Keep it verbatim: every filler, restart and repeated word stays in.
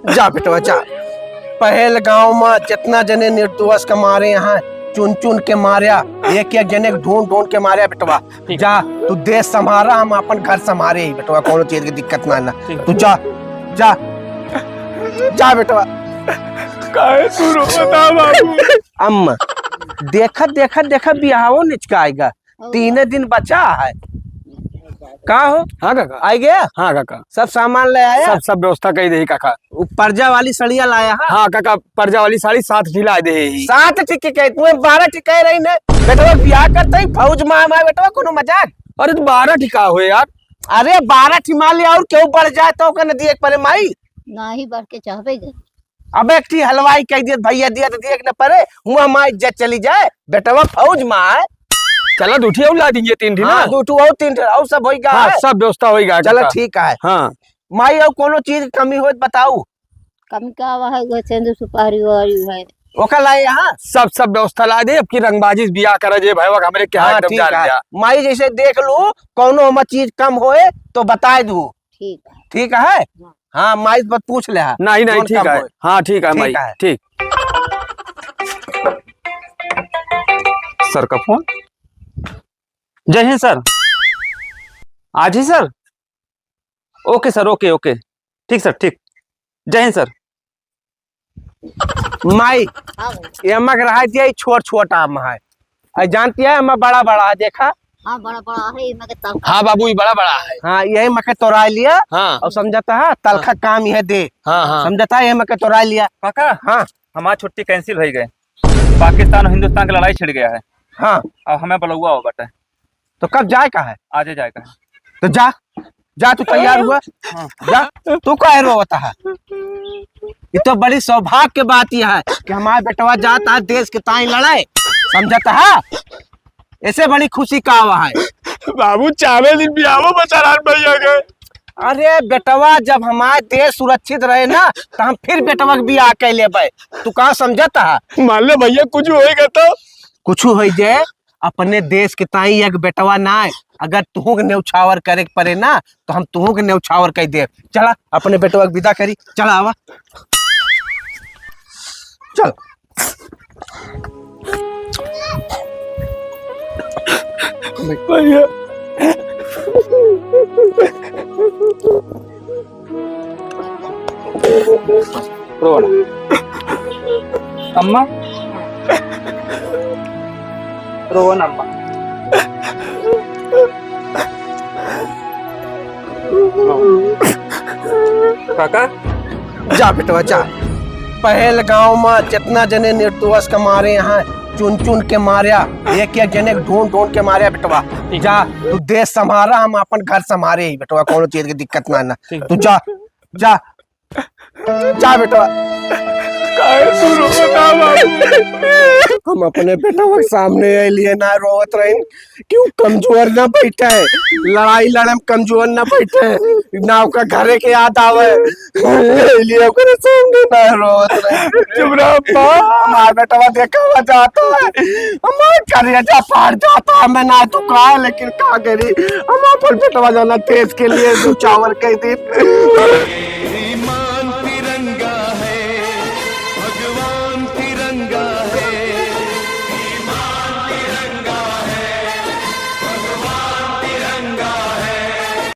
जा बेटवा, जा। पहलगाँव मा जितना जने निर्दोष के मारे हैं, चुन चुन के मार्या, एक एक जने के ढूंढ ढूंढ के मार्या बेटवा। ठीक। जा, तू देश संभारा, हम अपन घर संभारे ही बेटवा, कौनो चीज की दिक्कत ना ना। ठीक। तू जा, जा, जा बेटवा। काहे तू रोता बाबू? अम्मा, देखत देखत देखत बियाहो निचकाएगा। और तीने दिन बचा है। का हो? हाँ काका। आइ गया? हाँ काका। सब सामान ले आया? सब, सब व्यवस्था कइ देही काका। उ पर्जा वाली सड़िया लाया है? हाँ काका, पर्जा वाली साड़ी सात ठी लाइ देही। सात ठी के कहे, तुम्हें बारह ठी कहे रही ने। बेटवा बियाह करते ही फौज मा हमार बेटवा, कोनो मजाक? अरे तो बारह ठी का होए यार? अरे बारह ठी मान लिया और केहू बढ़ जाए तो ओकर न दिए के परे माई। नाही बढ़ के चाहबे गए। अब एक ठी हलवाई कहि दिए, भइया दिया तो दिए के न परे, हुआ हमार इज्जत चली जाए। बेटवा फौज मा है। चला, दू ठी और लाइ देही, तीन ठी ना। हाँ, दू ठी और तीन ठी और सब होई गा हाँ, है। सब व्यवस्था होई गा चला, काका। ठीक है। हाँ। माई, और कोनो चीज के कमी होई त बताऊ। कमी का हुआ है, वो सेंदूर सुपारी वारी है। ओका लाए यहाँ? सब, सब व्यवस्था लाइ दे, अब की रंगबाजी से बियाह करा जे भैया हमरे के हाँ, एकदम ठीक जान है। जा। माई, जैसे देख लू, कोनो हमार चीज कम होए तो बताए दू। ठीक है। ठीक है? हाँ। हाँ, माई से बस पूछ ले हा। नहीं, नहीं, जौन ठीक कम है। होए। हाँ, ठीक है, ठीक माई, है। ठीक। सर का फोन। जय हिंद सर। आज ही sir? Okay sir, okay, okay. ठीक सर, ठीक। जय हिंद सर। माई, हाँ भाई। ये अम्मा के रहा दिया, ये छोट छोट आम है। आ, जानती है, अम्मा बड़ा बड़ा है, देखा? हाँ, बड़ा बड़ा है, इमा के तलखा। हाँ बाबू, ये बड़ा बड़ा है। हाँ, यही मके तोड़ा लिया। हाँ। और समझता है, तलखा हाँ। काम यह दे। हाँ, हाँ। समझता है, यही मके तोड़ा लिया। काका, हाँ। हमार छुट्टी cancel होइ गए। पाकिस्तान और हिंदुस्तान के लड़ाई छिड़ गया है। हाँ। अब हमें बुलौआ हो बाटे। तो कब जाए का है? आजे जाए का है। तो जा, जा, तू तैयार हुआ। हाँ। जा, तू काहे रोवत है? ये तो बड़ी सौभाग्य के बात ये है कि हमार बेटवा जाता है देश के ताई लड़े, समझता है? ऐसे बड़ी खुशी का हुआ है? बाबू, चारों दिन बियाहो बचा रहा भैया के। अरे बेटवा, जब हमार देश सुरक्षित रहे ना, तो हम फिर बेटवा के बियाह कर लेबे। तू का समझता है? मान ले भैया, कुछ होएगा तो? कुछ हो जाए, अपने देश के ताई एक बेटवा ना है, अगर तुहू के न्यौछावर करे के परे ना, तो हम तुहू के न्यौछावर कर दे। चला, अपने बेटवा के विदा करी, चला आवा। चल। भैया। रोना। अम्मा। रोना अम्मा। काका? जा बेटवा, जा। पहलगाँव मा जितना जने निर्दोष के मारे हैं, चुन चुन के मार्या, एक एक जने के ढूंढ ढूंढ के मार्या बेटवा। ठीक। जा, तू देश संभारा, हम अपन घर संभारे ही बेटवा, कौनो चीज की दिक्कत ना ना। ठीक। तू जा, जा, जा बेटवा। काहे तू रोता बाबू? हम अपने बेटवा के सामने अइलिए ना रोवत रहिन, क्यों कमजोर ना बैठे, लड़ाई लड़े में कमजोर ना बैठे, ना ओकर घरे के याद आवे, अइलिए ओकरे सामने ना रोवत रहिन। चुप रह अब्बा। हमार बेटवा देखा हुआ जाता है, हमार करेजा फाट जाता है, मैं ना तो कहा, लेकिन का करी, हम अपन बेटवा जाना देश के लिए न्यौछावर कर दी।